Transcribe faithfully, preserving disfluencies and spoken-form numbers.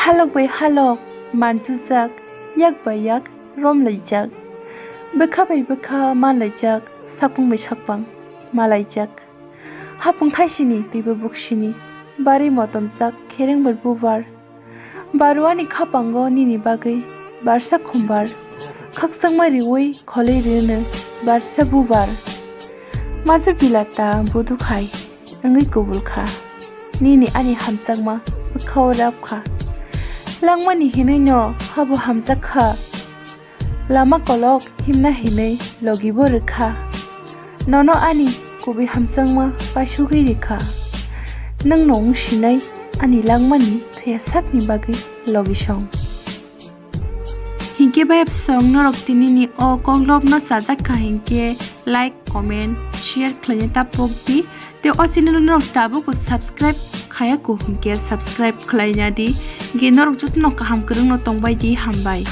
Halok bai halok manchujak, yak bai yak romlaijak, bwkha bai bwkha manlaijak, sakpang bai sakpang malaijak. Hapung thaisini twibo buksini, bari motomjak khereng bai bubar. Baruani khapango nini bagwi barsa khumbar, khakchangma riwi kholwi rwno barsa bubar. Masu bilata budu khai wngwi kubul kha, nini ani hamjakma bwkhao rap kha. Langmani hinwi no habo hamjak kha, lama kolok himna hinwi logibo rwkha. Nono ani kubui hamjakma paisugwi rikha, nwngno wngsinai ani langmani thwiya sakni bagwi logisong. Hinkhe bayapsong norok tinini o koklopno chajak kha hinkhe like, comment, share khlaina ta pokdi. Tei o channel norok tabuk subscribe khaya ko hinkhe subscribe khlaina di. Hinkhe norok jotono kaham kwrwngno tongbai di, hambai.